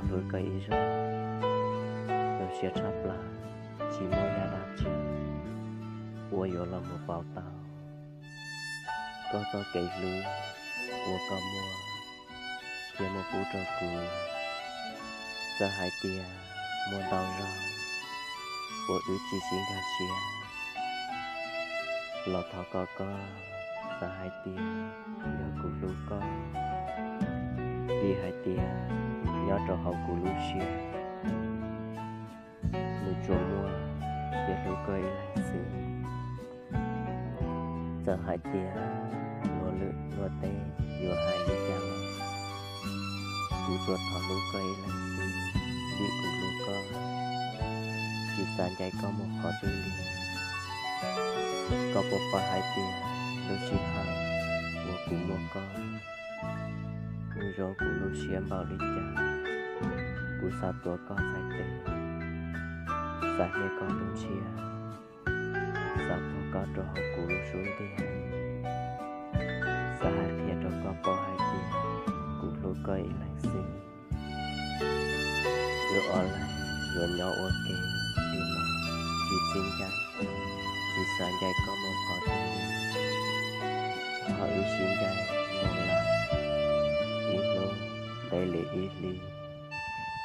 hlub koj ib zaug, zoo siab tshaj plaws, tsis muaj yam dab tsi uas yuav los mus pauv tau koj txoj kev hlub uas koj muaj thiab muab pub rau kuv. Txawm hais tias muaj ntau zaug uas wb tsis sib nkag siab los thov kom koj xav hais tias yog kuv hlub koj, vim hais tias nyob rau hauv kuv lub siab, nws tsuas muaj thiab hlub koj ib leeg xwb. Txawm hais tias luag lwm luag teb yuav hais li cas los, kuv tsuas thov hlub koj ib leeg xwb, vim kuv hlub koj, tsis xav ncaim koj mus qhov twg li. Koj puas paub hais tias lub sij hawm uas kuv muaj koj, nws zoo kuv lub siab npaum li cas. Kuv xav tuav koj txhais tes, xav hnia koj tus ntshiab, xav pub koj rau hauv kuv lub xub ntiag, xav hais qhia rau koj paub hais tias kuv hlub koj ib leeg xwb. Wb ob leeg yuav nyob ua ke li no, tsis sib ncaim, tsis xav ncaim koj mus qhov twg li. Thov wb sib ncaim mus lawm, ib hnub ntev li ib hlis,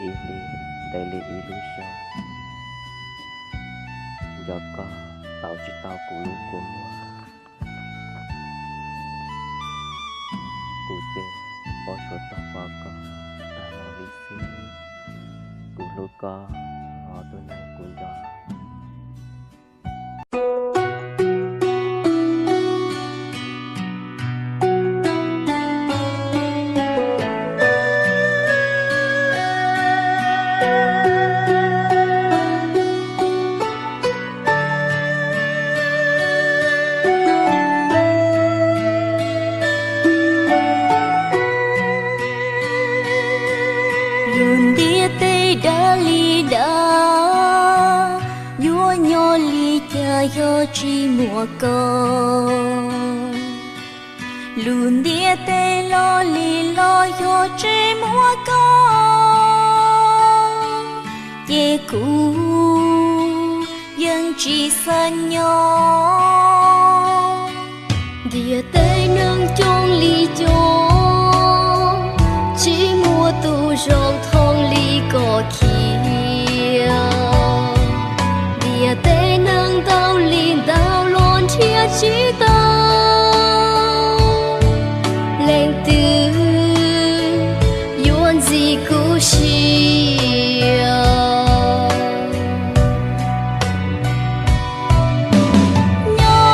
ib hlis ntev li ib lub xyoo. Nco koj tau tsis tau kuv lub kua muag, kuv ces paub suav tau pom koj tag los li xwb. Kuv hlub koj, hos tus neeg kuv nco. Lub ntiaj teb dawb li dawb, yuav nyob li cas yog tsis muaj koj. Lub ntiaj teb loj li loj yog tsis muaj koj, ces kuv yeej tsis xav nyob. Ntiaj teb neeg coob li coob, tsis muaj tus zoo thooj li koj khiav. Ntiaj teb neeg ntau li ntau los nrhiav tsis tau leej twg yuav ntxim kuv siab. Nyob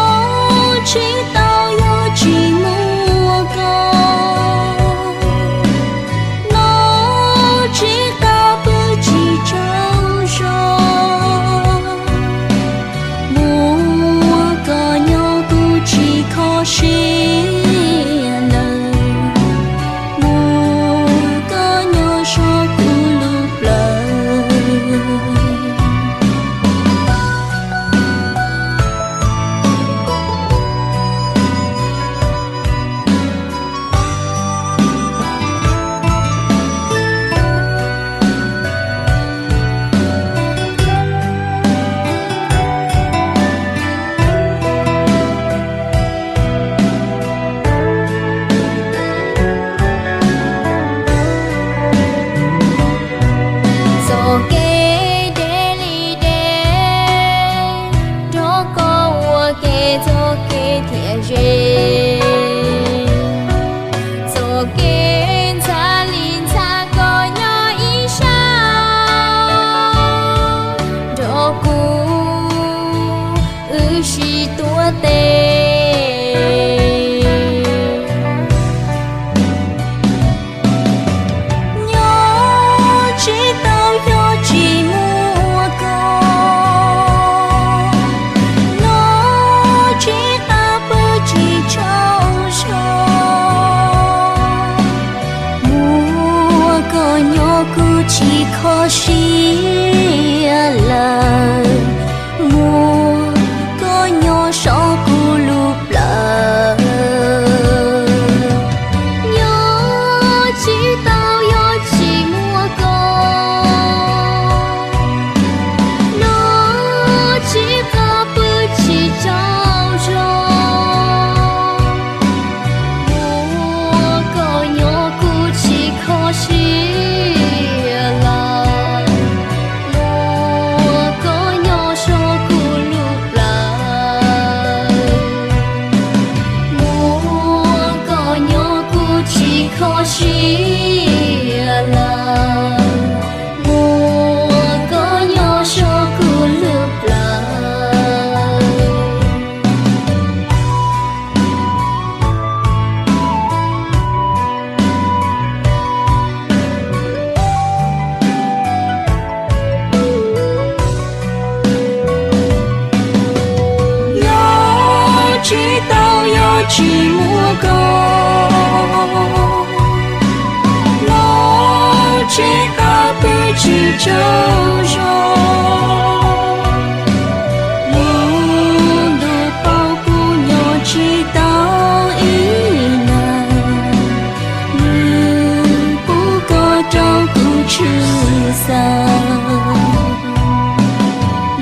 Tsis muaj koj los tsis qab pw tsis tsaug zog. Lub ntuj paub kuv nyob tsis tau ib leeg, nws pub koj rau kuv tshwm xeeb.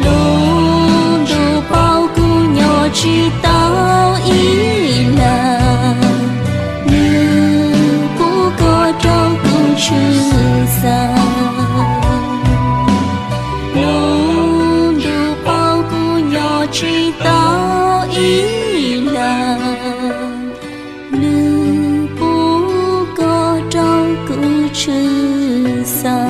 Lub ntuj paub kuv nyob tsis tau ib leeg, nws pub koj rau kuv tshwm xeeb. Lub ntuj paub kuv nyob tsis tau ib leeg, nws pub koj rau kuv tshwm xeeb.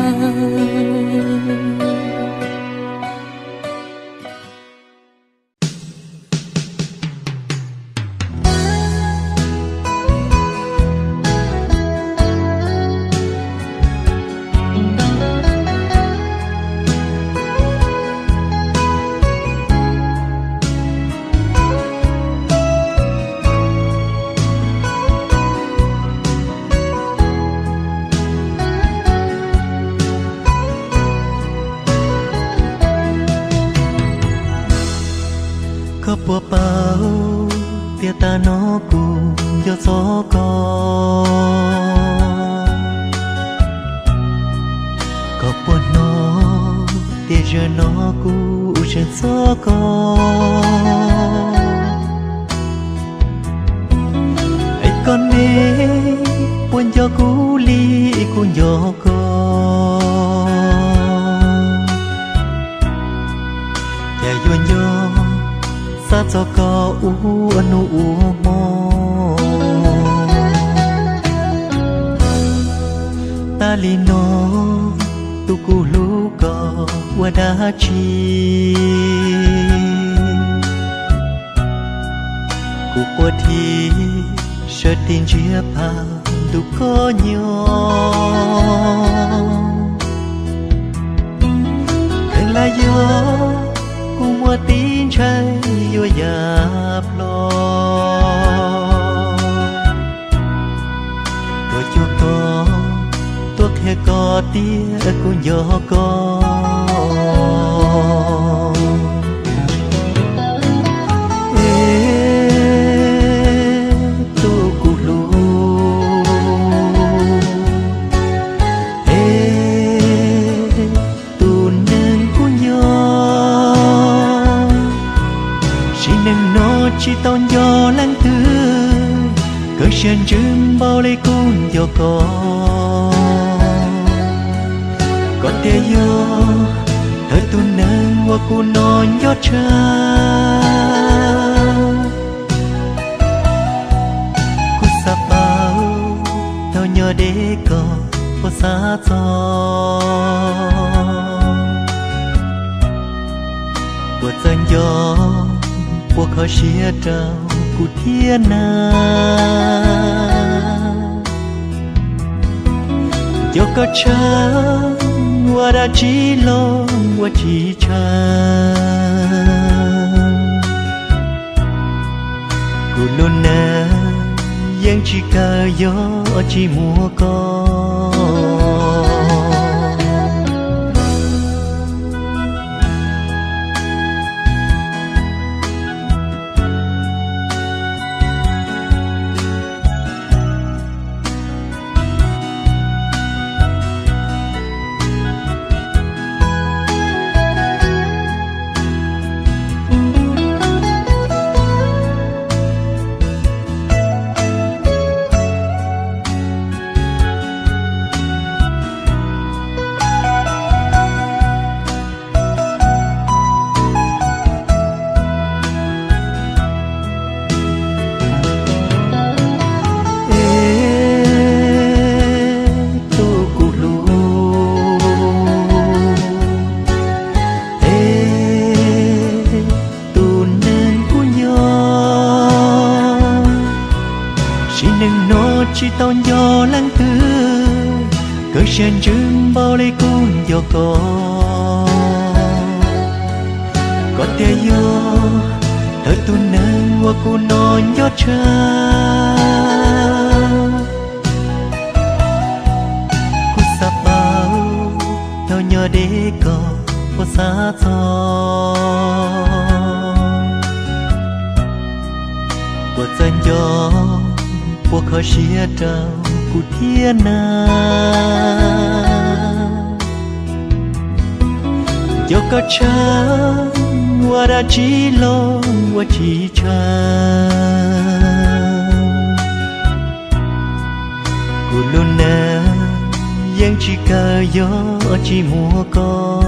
Koj puas paub tias tas no kuv nco txog koj? Koj puas hnov tias zaum no kuv seev txog koj? Es koj ne, puas nco kuv li kuv nco koj? Cas yuav nco xav txog koj ua nus ua hmo? Tas li no tus kuv hlub, koj ua dab tsi? Kuv quaj thiab sawv tis ntsiag pab ntuj koj nyob. Kheev lam yog kuv muaj tib ntshai yuav ya plho. Tuaj cuag koj, tuaj qhia koj tias kuv nco koj. Es tus kuv hlub, es tus neeg kuv nco, sim neej no tsis tau nco leej twg, kawg siab ntsws npaum li kuv nco koj. Koj tiag yog thawj tus neeg uas kuv hnov nco tshaj. Kuv xav paub thaum nyob deb koj puas xav txog, puas txawj nco, puas kho siab rau kuv thiab na. Nco koj tshaj, ua dab tsi los ua tsis tshaj. Kuv lub neej yeej tsis kawg yog tsis muaj koj. Es tus kuv hlub, es tus neeg kuv nco, sim neej no tsis tau nco leej twg, kawg siab ntsws npaum li kuv nco koj. Koj tiag yog Lawv tus neeg uas kuv no nco tshaj, kuv xav paub thaum nyob deb koj puas xav txog, puas txawj nco, puas kho siab rau kuv thiab na. Nco koj tshaj ua dab tsi los ua tsis tshaj, kuv lub neej yeej tsis kawg yog tsis muaj koj.